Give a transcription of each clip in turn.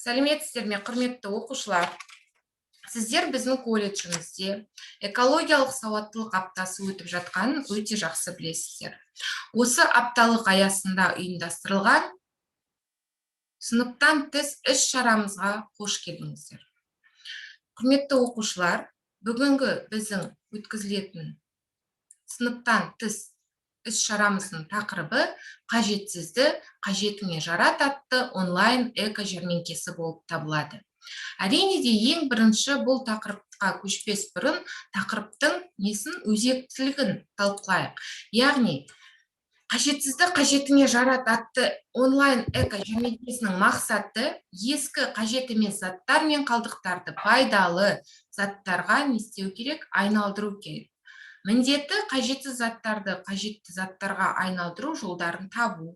Сәлеметсіздер ме, құрметті оқушылар! Сіздер біздің колледжімізде экологиялық сауаттылық аптасы өтіп жатқанын өте жақсы білесіздер. Осы апталық аясында ұйымдастырылған сыныптан тыс іс шарамызға қош келдіңіздер. Құрметті оқушылар, бүгінгі біздің өткізілетін сыныптан тыс іс шарамыздың тақырыбы «Қажетсізді қажетіңе жарат» атты онлайн эко жәрмеңкесі болып табылады. Әрине де, ең бірінші бұл тақырыпқа көшпес бұрын тақырыптың несін, өзектілігін талқылайық. Яғни «Қажетсізді қажетіңе жарат» атты онлайн эко жәрмеңкесінің мақсаты ескі, қажет емес заттар мен қалдықтарды пайдалы заттарға не істеу керек? Айналдыру керек. Міндеті: қажетсіз заттарды қажетті заттарға айналдыру жолдарын табу,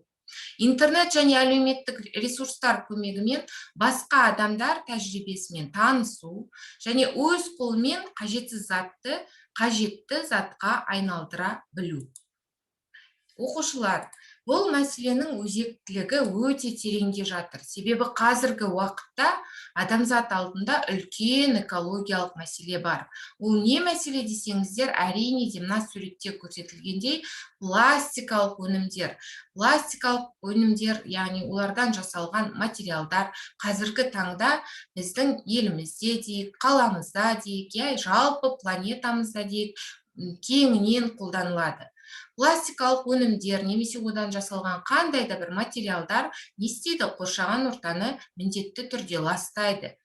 интернет және әлеуметтік ресурстар көмегімен басқа адамдар тәжірибесімен танысу және өз қолымен қажетсіз затты қажетті затқа айналдыра білу. Оқушылар, бұл мәселенің өзектілігі өте тереңде жатыр, себебі қазіргі уақытта адамзат алдында үлкен экологиялық мәселе бар. Ол не мәселе десеңіздер, әрине де, мына суретте көрсетілгендей, пластикалық өнімдер. Пластикалық өнімдер, яғни олардан жасалған материалдар қазіргі таңда біздің елімізде дейік, қаламызда дейік, иә, жалпы планетамызда дейік, кеңінен қолданылады. Пластикалық өнімдер немесе одан жасалған қандай да бір материалдар не істейді? Қоршаған ортаны міндетті түрде ластайды.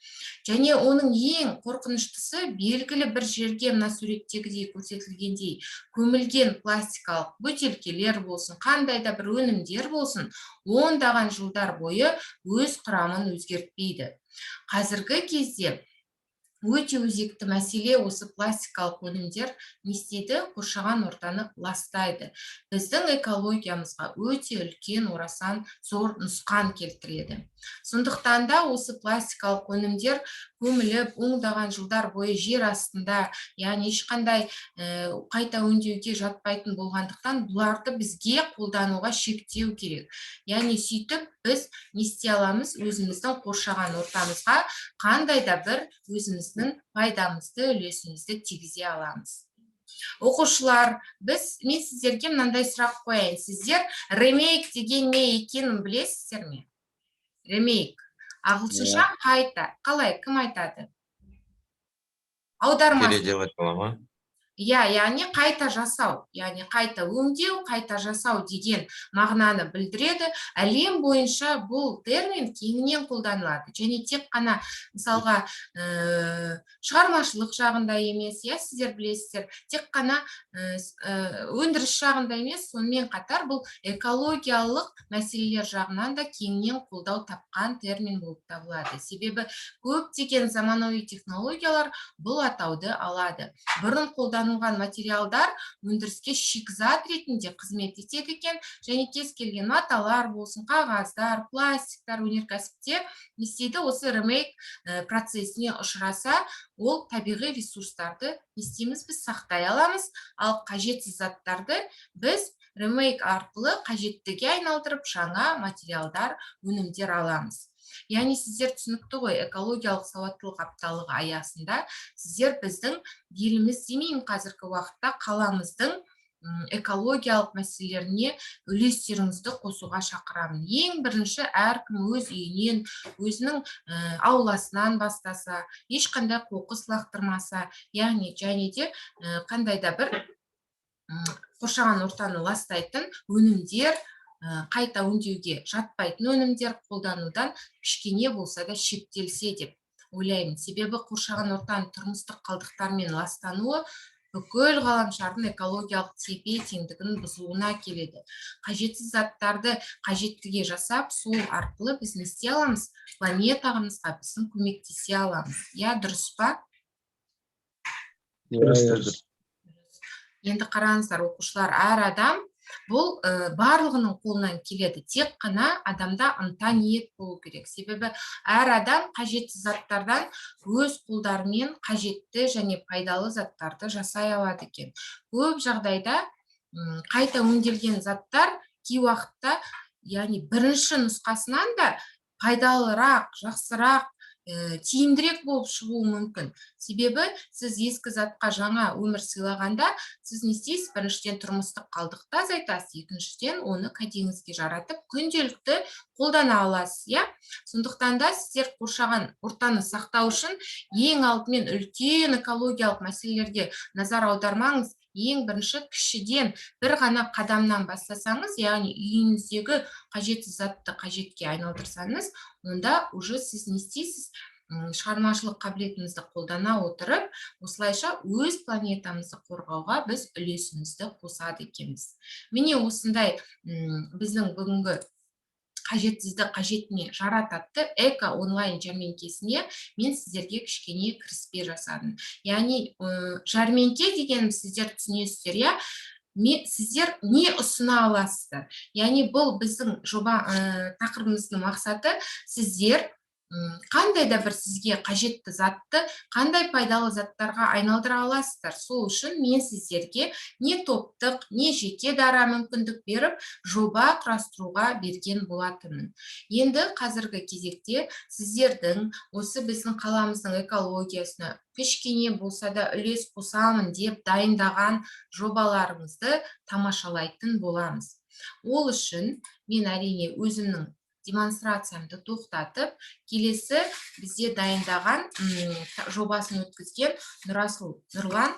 Және оның ең қорқыныштысы, белгілі бір жерге, мына суреттегідей көрсетілгендей, көмілген пластикалық бөтелкелер болсын, қандай да бір өнімдер болсын, ондаған жылдар бойы өз құрамын өзгертпейді. Қазіргі кезде өте өзекті мәселе осы пластикалық өнімдер не істейді? Қоршаған ортаны ластайды, біздің экологиямызға өте үлкен, орасан зор нұқсан келтіреді. Сондықтан да осы пластикалық өнімдер көміліп, ондаған жылдар бойы жер астында, яғни ешқандай қайта өңдеуге жатпайтын болғандықтан, бұларды бізге қолдануға шектеу керек. Яғни сөйтіп біз не істей аламыз? Өзіміздің қоршаған ортамызға қандай да бір өзіміздің пайдамызды, үлесімізді тигізе аламыз. Оқушылар, мен сіздерге мынандай сұрақ қояйын: сіздер ремейк деген не екенін білесіздер ме? Ремейк ағылшынша қайта, қалай, кім айтады аудармасы? Переделать бола ма? Иә, яғни қайта жасау, яғни қайта өңдеу, қайта жасау деген мағынаны білдіреді. Әлем бойынша бұл термин кеңінен қолданылады және тек қана, мысалға, шығармашылық жағында емес, иә, сіздер білесіздер, тек қана өндіріс жағында емес, сонымен қатар бұл экологиялық мәселелер жағынан да кеңінен қолдау тапқан термин болып табылады. Себебі көптеген заманауи технологиялар бұл атауды алады. Бұрын қолданылған материалдар өндіріске шикізат ретінде қызмет етеді екен және кез келген маталар болсын, қағаздар, пластиктар өнеркәсіпте не істейді? Осы ремейк процесіне ұшыраса, ол табиғи ресурстарды не істейміз? Біз сақтай аламыз. Ал қажетсіз заттарды біз ремейк арқылы қажеттіге айналдырып, жаңа материалдар, өнімдер аламыз. Яғни сіздер, түсінікті ғой, экологиялық сауаттылық апталығы аясында сіздер біздің еліміз демеймін, қазіргі уақытта қаламыздың экологиялық мәселелеріне үлестеріңізді қосуға шақырамын. Ең бірінші әркім өз үйінен, өзінің ауласынан бастаса, ешқандай қоқыс лақтырмаса, яғни және де қандай да бір қоршаған ортаны ластайтын өнімдер, қайта өңдеуге жатпайтын өнімдер қолданудан кішкене болса да шектелсе деп ойлаймын. Себебі қоршаған ортаның тұрмыстық қалдықтармен ластануы бүкіл ғаламшардың экологиялық тепе теңдігін бұзуына келеді. Қажетсіз заттарды қажеттіге жасап, сол арқылы біз не істей аламыз? Планетамызға біздің көмектесе аламыз, иә, дұрыс па? Дұрыс. Иә. Дұрыс. Енді қараңыздар, оқушылар, әр адам, бұл барлығының қолынан келеді, тек қана адамда ынта, ниет болу керек. Себебі әр адам қажетсіз заттардан өз қолдарымен қажетті және пайдалы заттарды жасай алады екен. Көп жағдайда қайта өңделген заттар кей уақытта, яғни бірінші нұсқасынан да пайдалырақ, жақсырақ, тиімдірек болып шығуы мүмкін. Себебі сіз ескі затқа жаңа өмір сыйлағанда, сіз не істейсіз? Біріншіден, тұрмыстық қалдықты азайтасыз, екіншіден, оны кәдеңізге жаратып, күнделікті қолдана аласыз, иә? Сондықтан да сіздер қоршаған ортаны сақтау үшін ең алдымен үлкен экологиялық мәселелерге назар аудармаңыз. Ең бірінші кішіден, бір ғана қадамнан бастасаңыз, яғни үйіңіздегі қажетсіз затты қажетке айналдырсаңыз, онда уже сіз не істейсіз? Шығармашылық қабілетіңізді қолдана отырып, осылайша өз планетамызды қорғауға біз үлесімізді қосады екенбіз. Міне, осындай біздің бүгінгі қажетсізді қажетіне жарат атты эко онлайн жәрмеңкесіне мен сіздерге кішкене кіріспе жасадым. Яғни жәрмеңке деген сіздер түсінесіздер, иә? Сіздер не ұсына аласыздар? Яғни бұл біздің жоба, тақырыбымыздың мақсаты: сіздер қандай да бір сізге қажетті затты қандай пайдалы заттарға айналдыра аласыздар. Сол үшін мен сіздерге не топтық, не жеке дара мүмкіндік беріп, жоба құрастыруға берген болатынмын. Енді қазіргі кезекте сіздердің осы біздің қаламыздың экологиясына кішкене болса да үлес қосамын деп дайындаған жобаларыңызды тамашалайтын боламыз. Ол үшін мен, әрине, өзімнің демонстрациямды тоқтатып, келесі бізде дайындаған, жобасын өткізген Нұрасыл Нұрлан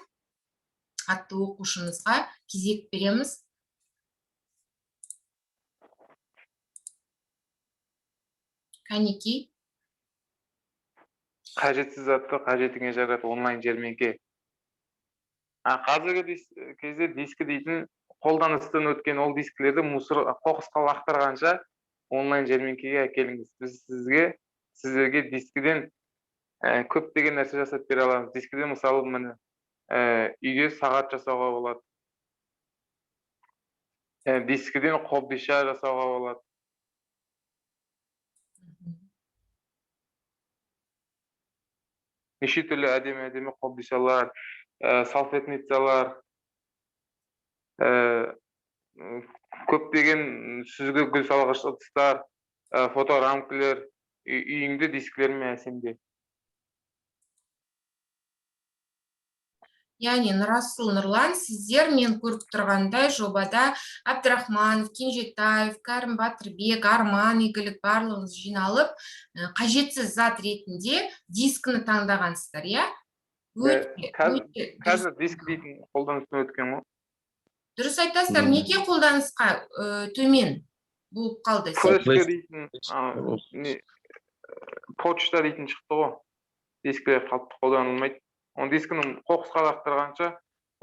атты оқушымызға кезек береміз. Кәнекей. Қажетсіз затты қажетіңе жарат онлайн жәрмеңке. Қазіргі кезде дискі дейтін қолданыстан өткен ол дискілерді мусор, қоқысқа лақтырғанша, онлайн жәрмеңкеге әкеліңіз. Біз сіздерге дискіден көптеген нәрсе жасап бере аламыз. Дискіден, мысалы, міне, үйде сағат жасауға болады. Дискіден қобдиша жасауға болады. Неше түрлі әдемі әдемі қобдишалар, салфетницалар, көптеген сүзгі, гүл салғыш ыдыстар, фоторамкілер, үйіңді дискілермен әсемде. Яғни, Нұрасыл Нұрлан, сіздер, мен көріп тұрғандай, жобада Әбдірахманов, Кенжетаев, Кәрім Батырбек, Арман Игілік, барлығыңыз жиналып, қажетсіз зат ретінде дискіні таңдағансыздар, иә? Өте, өте дұрыс. Қазір диск дейтін қолданыстан өткен ғой. Дұрыс айтасыздар. Неге қолданысқа төмен болып қалды? Флешка дейтін, не, почта дейтін шықты ғой. Дискілер қалыпты қолданылмайды. Оны дискіні қоқысқа лақтырғанша,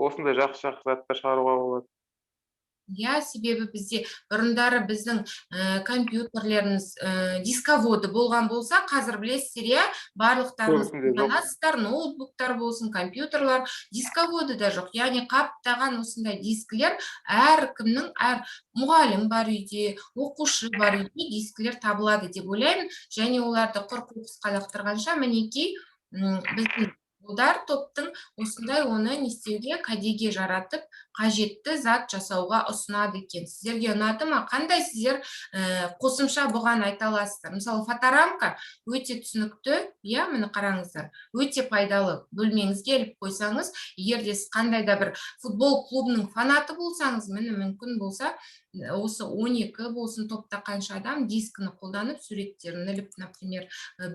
осындай жақсы жақсы заттар шығаруға болады. Иә, себебі бізде бұрындары біздің компьютерлеріміз дисководы болған болса, қазір білесіздер, иә, барлықтарыңыз Көбісінде жоқ. қолданасыздар, ноутбуктар болсын, компьютерлар, дисководы да жоқ. Яғни қаптаған осындай дискілер әркімнің, әр мұғалім бар үйде, оқушы бар үйде дискілер табылады деп ойлаймын. Және оларды құр қоқысқа лақтырғанша, мінекей, біздің Одар топтың осындай оны не істеуге, кәдеге жаратып, қажетті зат жасауға ұсынады екен. Сіздерге ұнады ма? Қандай сіздер қосымша бұған айта аласыздар? Мысалы, фоторамка өте түсінікті, иә, міне қараңыздар, өте пайдалы. Бөлмеңізге іліп қойсаңыз, егер де сіз қандай да бір футбол клубының фанаты болсаңыз, міне, мүмкін болса, осы 12 болсын, топта қанша адам, дискіні қолданып, суреттерін іліп, например,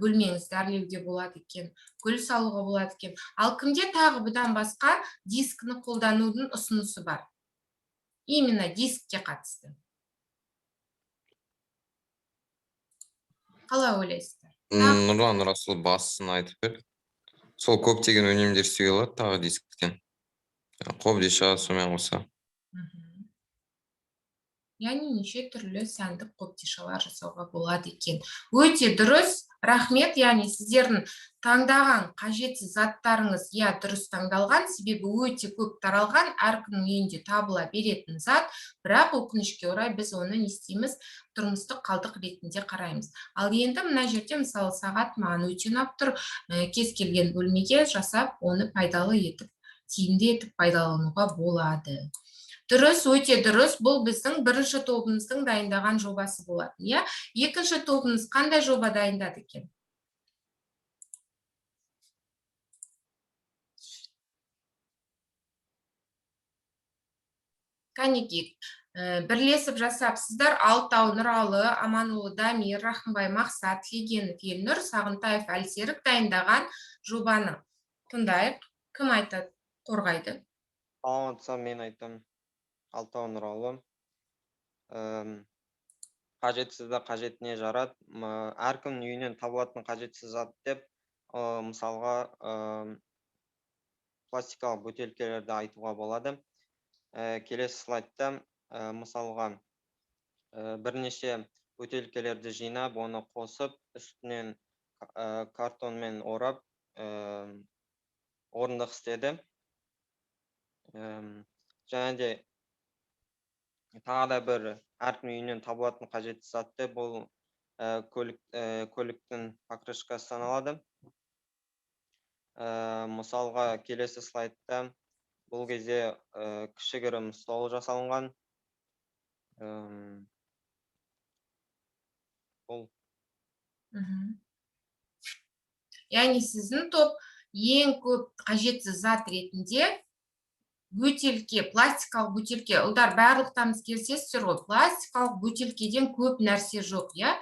бөлмеңізді әрлеуге болады екен, гүл салуға болады екен. Ал кімде тағы бұдан басқа дискіні қолданудың ұсынысы бар? Именно дискке қатысты. Қалай ойлайсыздар? Нұрлан Нұрасыл, басын айтып бер. Сол көптеген өнімдер істеуге болады тағы дисктен. Қобдиша, сонымен қоса. Яғни неше түрлі сәндік қобдишалар жасауға болады екен. Өте дұрыс, рахмет. Яғни сіздердің таңдаған қажетсіз заттарыңыз, иә, дұрыс таңдалған, себебі өте көп таралған, әркімнің үйінде табыла беретін зат, бірақ өкінішке орай біз оны не істейміз, тұрмыстық қалдық ретінде қараймыз. Ал енді мына жерде, мысалы, сағат маған өте ұнап тұр, кез келген бөлмеге жасап, оны пайдалы етіп, тиімді етіп пайдалануға болады. Дұрыс, өте дұрыс. Бұл біздің бірінші тобымыздың дайындаған жобасы болатын, иә. Екінші тобымыз қандай жоба дайындады екен? Кәнекей, бірлесіп жасапсыздар. Алтау Нұралы, Аманұлы Дамир, Рахымбай Мақсат, Тілегенов Елнұр, Сағынтаев Әлсерік дайындаған жобаны тыңдайық. Кім айтады, қорғайды? Саламатсыз, мен айтамын. Алтау Нұралы. Қажетсізді қажетіне жарат. Әркімнің үйінен табылатын қажетсіз зат деп, мысалға, пластикалық бөтелкелерді айтуға болады. Келесі слайдта, мысалға, бірнеше бөтелкелерді жинап, оны қосып, үстінен картонмен орап, орындық істеді. Және де тағы да бір әркімнің үйінен табылатын қажетті зат деп бұл көліктің покрышкасы саналады. Мысалға, келесі слайдта бұл кезде кішігірім стол жасалынған. Бұл. Яғни сіздің топ ең көп қажетсіз зат ретінде бөтелке, пластикалық бөтелке. Ұлдар, барлықтарыңыз келісесіздер ғой, пластикалық бөтелкеден көп нәрсе жоқ, иә?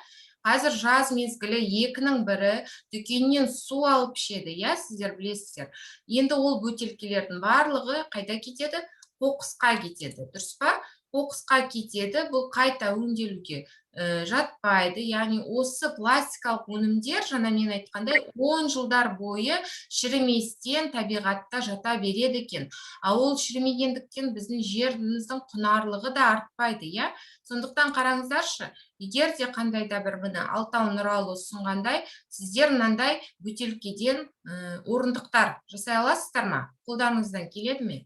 Қазір жаз мезгілі, екінің бірі дүкеннен су алып ішеді, иә, сіздер білесіздер. Енді ол бөтелкелердің барлығы қайда кетеді? Қоқысқа кетеді, дұрыс па? Қоқысқа кетеді, бұл қайта өңделуге жатпайды. Яғни осы пластикалық өнімдер, жаңа мен айтқандай, 10 жылдар бойы шіріместен табиғатта жата береді екен. А ол шірімегендіктен біздің жеріміздің құнарлығы да артпайды, иә? Сондықтан қараңыздаршы, егер де қандай да бір, міне, Алтау Нұралы ұсынғандай, сіздер мынандай бөтелкеден орындықтар жасай аласыздар ма? Қолдарыңыздан келеді ме?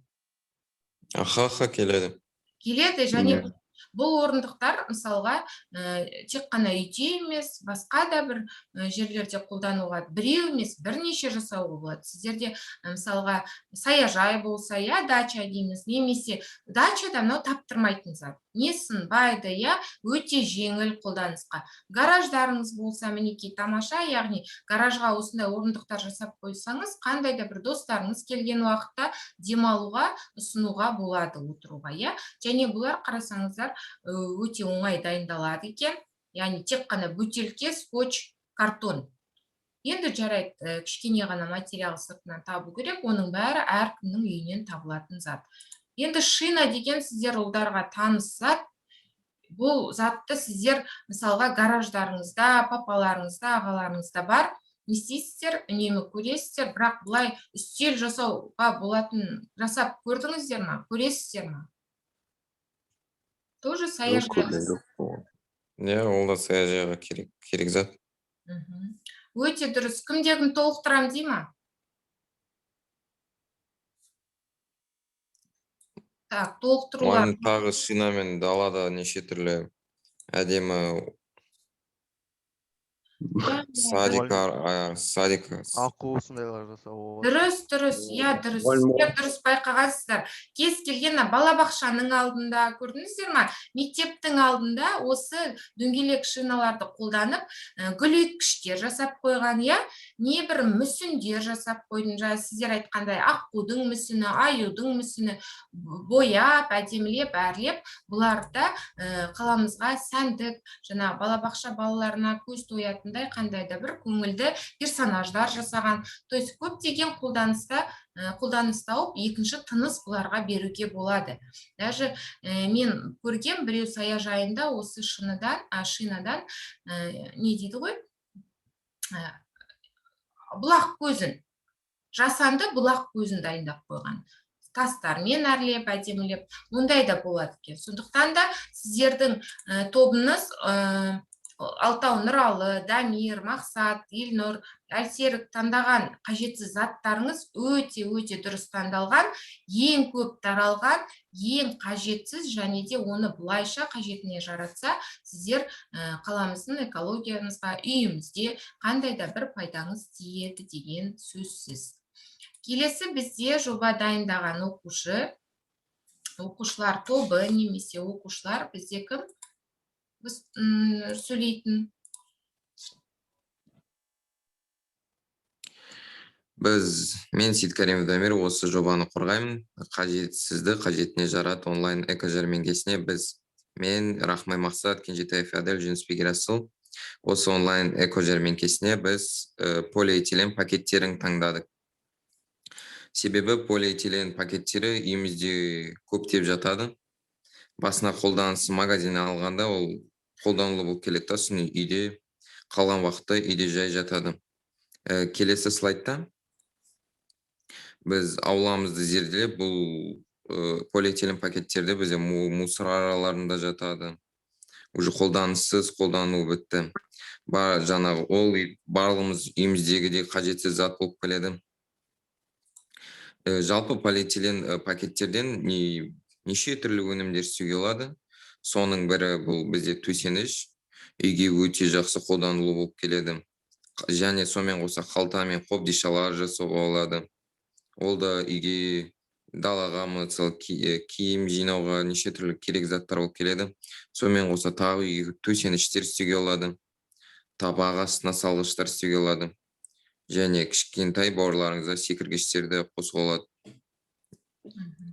Аха, келеді. Келеді. Және бұл орындықтар, мысалға, тек қана үйде емес, басқа да бір жерлерде қолдануға, біреу емес, бірнеше жасауға болады. Сіздерде, мысалға, саяжай болса, иә, дача дейміз, немесе дачада мынау таптырмайтын зат, не сынбайды, иә, өте жеңіл қолданысқа. Гараждарыңыз болса, мінекей, тамаша, яғни гаражға осындай орындықтар жасап қойсаңыз, қандай да бір достарыңыз келген уақытта демалуға ұсынуға болады, отыруға, иә. Және бұлар, қарасаңыздар, өте оңай дайындалады екен, яғни тек қана бөтелке, скотч, картон. Енді жарайды, кішкене ғана материал сыртынан табу керек, оның бәрі әркімнің үйінен табылатын зат. Енді шина деген сіздер, ұлдарға таныс зат. Бұл затты сіздер, мысалға, гараждарыңызда, папаларыңызда, ағаларыңызда бар, не істейсіздер, үнемі көресіздер. Бірақ былай үстел жасауға болатын жасап көрдіңіздер ма, көресіздер ма? Тоже саяжай. Иә, ол да саяжайға керек зат. Өте дұрыс. Кімде кім толықтырам дей ма? Так, толықтырулар. Оның тағы шинамен далада неше түрлі әдемі садик, садик. Аққу сондайлар жасауға болады. Дұрыс, иә, дұрыс. Сіздер дұрыс байқағансыздар. Кез келген мына балабақшаның алдында, көрдіңіздер ма, мектептің алдында осы дөңгелек шиналарды қолданып, гүл еккіштер жасап қойған, иә, небір мүсіндер жасап қойдым. Жаңа сіздер айтқандай, аққудың мүсіні, аюдың мүсіні, бояп, әдемілеп, әрлеп, бұларды қаламызға сәндік, жаңа балабақша балаларына көз тоятындай қандай да бір көңілді персонаждар жасаған. То есть көптеген қолданыс тауып, екінші тыныс бұларға беруге болады. Даже мен көргем, біреу саяжайында осы шыныдан, шинадан, не дейді ғой, бұлақ көзін, жасанды бұлақ көзін дайындап қойған. Тастармен әрлеп, әдемілеп, ондай да болады екен. Сондықтан да сіздердің тобыңыз, Алтау Нұралы, Дамир, Мақсат, Елнұр, Әлсерік таңдаған қажетсіз заттарыңыз өте-өте дұрыс таңдалған, ең көп таралған, ең қажетсіз, және де оны былайша қажетіне жаратса, сіздер қаламыздың экологиямызға, үйімізде қандай да бір пайдаңыз тиеді деген сөзсіз. Келесі бізде жоба дайындаған оқушы Оқушылар тобы немесе оқушылар бізде кім? Біз сөйлейтін. Біз, мен Сейіткәрімов Дамир, осы жобаны қорғаймын. Қажетсізді қажетіне жарат онлайн эко жәрмеңкесіне біз, мен, Рахмай Мақсат, Кенжетаев Әділ, Жүнісбек Ерасыл, осы онлайн эко жәрмеңкесіне біз полиэтилен пакеттерін таңдадық. Себебі полиэтилен пакеттері үйімізде көптеп жатады. Басына қолданысы магазиннен алғанда ол қолданулы болып келеді да, сосын үйде қалған уақытта үйде жай жатады. Келесі слайдта біз ауламызды зерделеп, бұл полиэтилен пакеттерде бізде мусор араларында жатады. Уже қолданыссыз, қолдану бітті. Жаңағы ол барлығымыз үйіміздегідей қажетсіз зат болып келеді. Жалпы полиэтилен пакеттерден неше түрлі өнімдер істеуге болады. Соның бірі бұл бізде төсеніш, үйге өте жақсы қолданылу болып келеді. Және сонымен қоса қалта мен қобдишалар жасауға болады. Ол да үйге, далаға, мысалы, киім жинауға неше түрлі керек заттар болып келеді. Сонымен қоса тағы үйге төсеніштер істеуге болады. Табақ астына салғыштар істеуге болады. Және кішкентай бауырларыңызға секіргіштерді қосуға болады.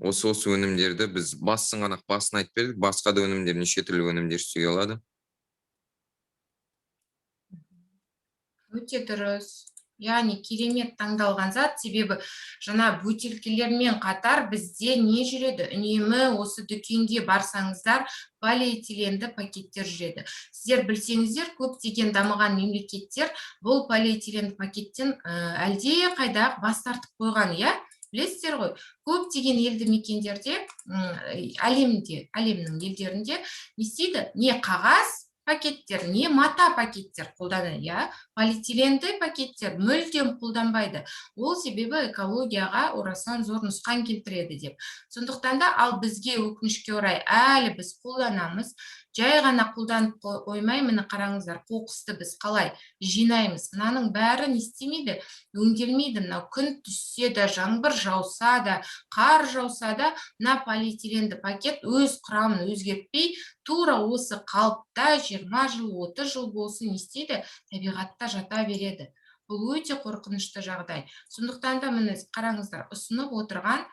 Осы өнімдерді біз басын ғана басын айтып бердік. Басқа да өнімдер, неше түрлі өнімдер істеуге болады. Өте дұрыс. Яғни керемет таңдалған зат, себебі жаңа бөтелкелермен қатар бізде не жүреді? Үнемі осы дүкенге барсаңыздар полиэтиленді пакеттер жүреді. Сіздер білсеңіздер, көптеген дамыған мемлекеттер бұл полиэтиленді пакеттен әлде қайда бас тартып қойған, иә? Білесіздер ғой, көптеген елді мекендерде, әлемде, әлемнің елдерінде не істейді? Не қағаз пакеттер, не мата пакеттер қолданады, иә? Полиэтиленді пакеттер мүлдем қолданбайды. Ол себебі экологияға орасан зор нұсқан келтіреді деп. Сондықтан да, ал бізге өкінішке орай әлі біз қолданамыз. Жай ғана қолданып қоймай, міне қараңыздар, қоқысты біз қалай жинаймыз. Мынаның бәрі не істемейді, өңделмейді. Мынау күн түссе де, жаңбыр жауса да, қар жауса да, мына полиэтиленді пакет өз құрамын өзгертпей, тура осы қалыпта 20 жыл, 30 жыл болсын не істейді, табиғатта жата береді. Бұл өте қорқынышты жағдай. Сондықтан да міне қараңыздар, ұсынып отырған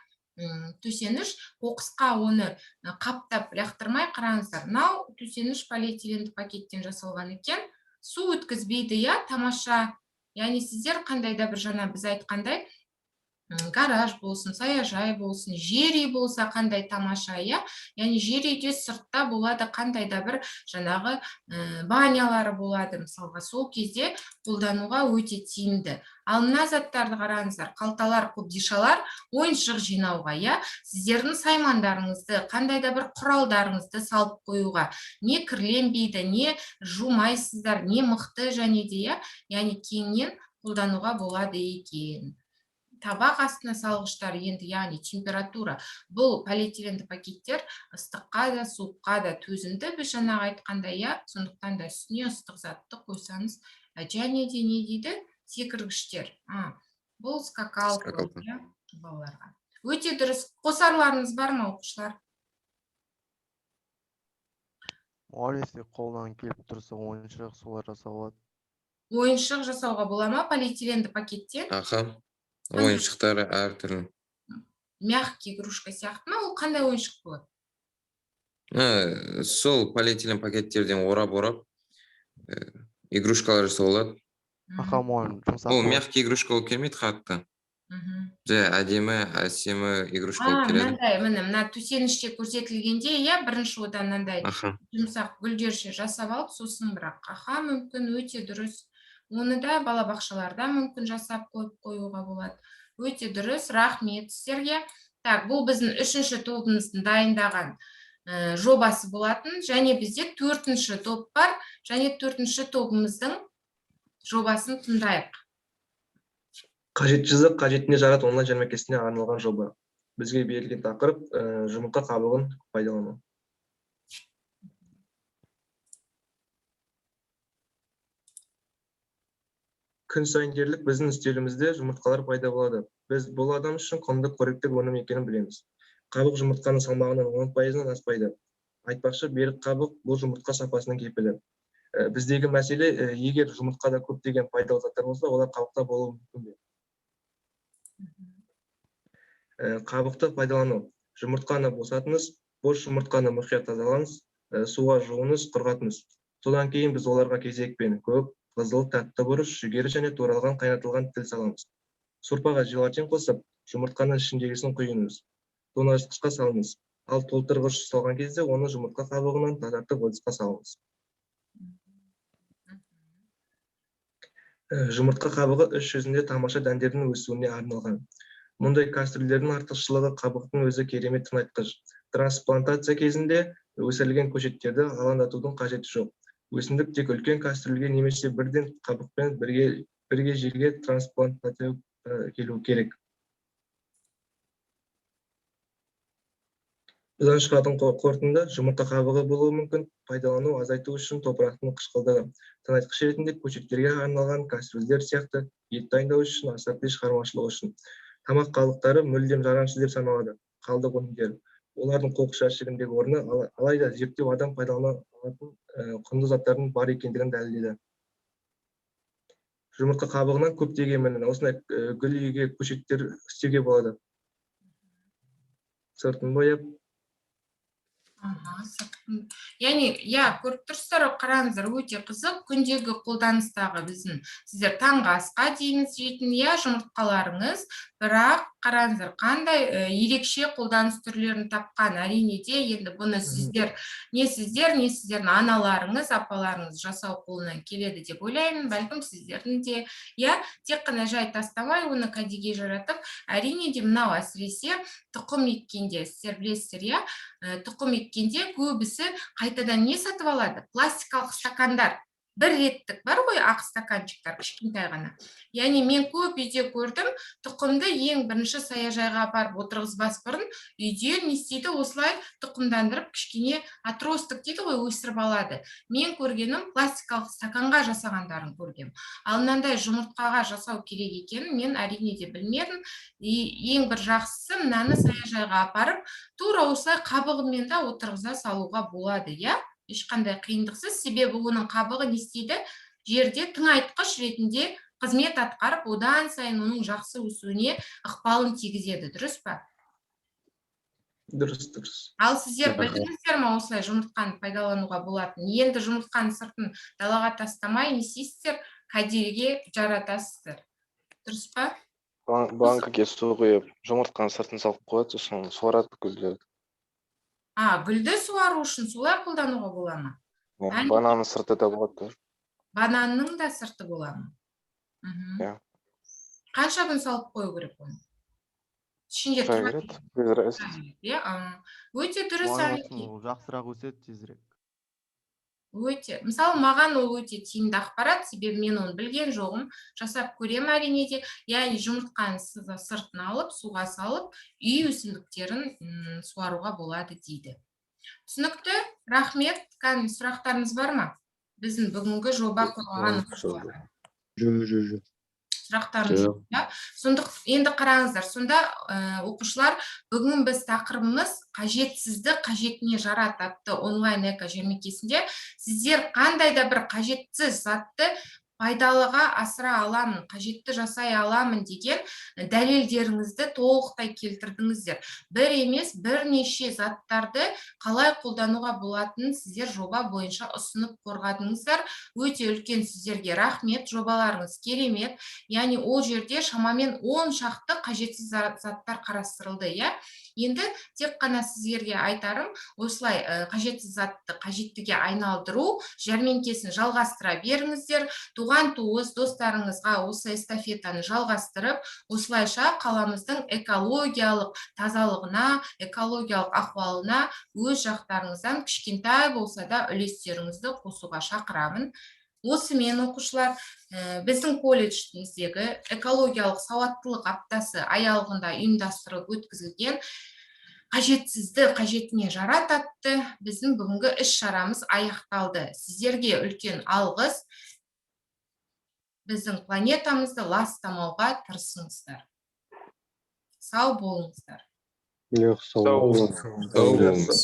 төсеніш, қоқысқа оны қаптап лақтырмай, қараңыздар, мынау төсеніш полиэтиленді пакеттен жасалған екен, су өткізбейді, иә, тамаша. Яғни сіздер қандай да бір жаңа біз айтқандай гараж болсын, саяжай болсын, жер үй болса қандай тамаша, иә? Яғни жер үйде сыртта болады қандай да бір жаңағы банялары болады, мысалға, сол кезде қолдануға өте тиімді. Ал мына заттарды қараңыздар, қалталар, қобдишалар ойыншық жинауға, иә? Сіздердің саймандарыңызды, қандай да бір құралдарыңызды салып қоюға, не кірленбейді, не жумайсыздар, не мықты және де, иә? Яғни кеңінен қолдануға болады екен. Табақ астына салғыштар енді, яғни температура, бұл полиэтиленді пакеттер ыстыққа да, суыққа да төзімді, біз жаңағы айтқандай, иә? Сондықтан да үстіне ыстық затты қойсаңыз, және де не дейді? Секіргіштер. Бұл скакалка, Скакалка. иә, балаларға. Өте дұрыс. Қосарларыңыз бар ма, оқушылар? Мұғалім, если қолынан келіп тұрса, ойыншық солар жасауға болады. Ойыншық жасауға бола ма полиэтиленді пакеттен? Аха. Ойыншықтар әртүрлі. Мягкий игрушка сияқты ма? Ол қандай ойыншық болады? Сол полиэтилен пакеттерден орап-орап, игрушкалар жасауға болады. Аха, мұғалім, жұмсақ Ол болады. мягкий игрушка болып келмейді қатты. Жай әдемі, әсемі игрушка болып келеді. Мынандай, міне, мына төсеніште көрсетілгенде, иә, бірінші одан мынандай Аха. жұмсақ гүлдерше жасап алып, сосын бірақ, аха, мүмкін, өте дұрыс. Оны да балабақшаларда мүмкін жасап қойып қоюға болады. Өте дұрыс, рахмет сіздерге. Так, бұл біздің үшінші тобымыздың дайындаған жобасы болатын. Және бізде төртінші топ бар. Және төртінші тобымыздың жобасын тыңдайық. Қажетсізді қажетіне жарат онлайн жәрмеңкесіне арналған жоба. Бізге берілген тақырып, жұмыртқа қабығын пайдалану. Күн сайын дерлік біздің үстелімізде жұмыртқалар пайда болады. Біз бұл адам үшін құнды қоректік өнім екенін білеміз. Қабық жұмыртқаның салмағының 10%-ынан аспайды. Айтпақшы, берік қабық бұл жұмыртқа сапасының кепілі. Біздегі мәселе, егер жұмыртқада көптеген пайдалы заттар болса, олар қабықта болуы мүмкін бе? Қабықты пайдалану. Жұмыртқаны босатыңыз, бос жұмыртқаны мұқият тазалаңыз, суға жуыңыз, құрғатыңыз. Содан кейін біз оларға кезекпен көк, қызыл, тәтті бұрыш, жүгері және туралған қайнатылған тіл саламыз. Сорпаға желатин қосып, жұмыртқаның ішіндегісін құйыңыз. Тоңазытқышқа салыңыз. Ал толтырғыш салған кезде оны жұмыртқа қабығынан тазартып ыдысқа салыңыз. Жұмыртқа қабығы іс жүзінде тамаша дәндердің өсуіне арналған. Мұндай кастрюльдердің артықшылығы қабықтың өзі керемет тыңайтқыш. Трансплантация кезінде өсірілген көшеттерді алаңдатудың қажеті жоқ. Өсімдік тек үлкен кастрюльге немесе бірден қабықпен бірге жерге трансплантация келу керек. Бұдан шығатын қорытынды жұмыртқа қабығы болуы мүмкін. Пайдалану азайту үшін топырақтың қышқылдығы, тыңайтқыш ретінде көшеттерге арналған кастрюльдер сияқты ет дайындау үшін, ассорти шығармашылығы үшін. Тамақ қалдықтары мүлдем жарамсыз деп саналады. Қалдық өнімдері. Олардың қоқыс жәшігіндегі орны, алайда зерттеу адам пайдалана алатын құнды заттардың бар екендігін дәлелдеді. Жұмыртқа қабығынан көптеген міне осындай гүл үйге көшеттер істеуге болады. Сыртын бояп. Аха, сыртын. Яғни, иә, көріп тұрсыздар, қараңыздар, өте қызық. Күндегі қолданыстағы біздің сіздер таңғы асқа дейін жейтін, иә, жұмыртқаларыңыз, бірақ қараңыздар, қандай ерекше қолданыс түрлерін тапқан. Әрине де, енді бұны сіздер, не сіздер, не сіздердің аналарыңыз, апаларыңыз жасау қолынан келеді деп ойлаймын. Бәлкім сіздердің де, иә, тек қана жай тастамай, оны кәдеге жаратып, әрине де мынау әсіресе тұқым еккенде, сіздер білесіздер, иә, тұқым еккенде көбісі қайтадан не сатып алады? Пластикалық стакандар. Бір реттік бар ғой, ақ стаканчиктар, кішкентай ғана. Яғни мен көп үйде көрдім, тұқымды ең бірінші саяжайға апарып отырғызбас бұрын үйде не істейді, осылай тұқымдандырып кішкене отросток дейді ғой, өсіріп алады. Мен көргенім пластикалық стаканға жасағандарын көргем. Ал мынандай жұмыртқаға жасау керек екенін мен әрине де білмедім. Ең бір жақсысы мынаны саяжайға апарып, тура осылай қабығымен де отырғыза салуға болады, иә? Ешқандай қиындықсыз, себебі оның қабығы не істейді? Жерде тыңайтқыш ретінде қызмет атқарып, одан сайын оның жақсы өсуіне ықпалын тигізеді, дұрыс па? Дұрыс, дұрыс. Ал сіздер білдіңіздер ме осылай жұмыртқаны пайдалануға болатынын? Енді жұмыртқаның сыртын далаға тастамай не істейсіздер? Кәдеге жаратасыздар. Дұрыс па? Банкіге су құйып, жұмыртқаның сыртын салып қояды, сосын суарады гүлдерді. А, гүлді суару үшін солай қолдануға бола ма? Иә, бананның сырты да болады. Бананның да сырты бола ма? Иә. Қанша күн салып қою керек оны? Ішінде Тұра тұра береді, без разницы. береді, иә? Өте дұрыс, Оған Әнекей. ол жақсырақ өседі тезірек. Өте. Мысалы, маған ол өте тиімді ақпарат, себебі мен оны білген жоғым. Жасап көремін әрине де. Яғни жұмыртқаның сыртын алып, суға салып, үй өсімдіктерін суаруға болады дейді. Түсінікті? Рахмет. Кәдімгі сұрақтарыңыз бар ма? Біздің бүгінгі жоба қорғаған оқушылар. Жоқ. Сұрақтарыңыз жоқ, иә? Енді қараңыздар, сонда, оқушылар, бүгін біз тақырыбымыз қажетсізді қажетіне жарат атты онлайн эко жәрмеңкесінде сіздер қандай да бір қажетсіз затты пайдалыға асыра аламын, қажетті жасай аламын деген дәлелдеріңізді толықтай келтірдіңіздер. Бір емес, бірнеше заттарды қалай қолдануға болатынын сіздер жоба бойынша ұсынып қорғадыңыздар. Өте үлкен сіздерге рахмет, жобаларыңыз керемет. Яғни ол жерде шамамен 10 шақты қажетсіз заттар қарастырылды, иә? Енді тек қана сіздерге айтарым, осылай, қажетсіз затты қажеттіге айналдыру жәрмеңкесін жалғастыра беріңіздер. Туған туыс достарыңызға осы эстафетаны жалғастырып, осылайша қаламыздың экологиялық тазалығына, экологиялық ахуалына өз жақтарыңыздан кішкентай болса да үлестеріңізді қосуға шақырамын. Осымен оқушылар, біздің колледжіміздегі экологиялық сауаттылық аптасы аялығында ұйымдастырылып өткізілген қажетсізді қажетіне жарат атты біздің бүгінгі іс-шарамыз аяқталды. Сіздерге үлкен алғыс. Біздің планетамызды ластамауға тырысыңыздар. Сау болыңыздар. Жоқ, сау Сау болыңыз. Сау болыңыз.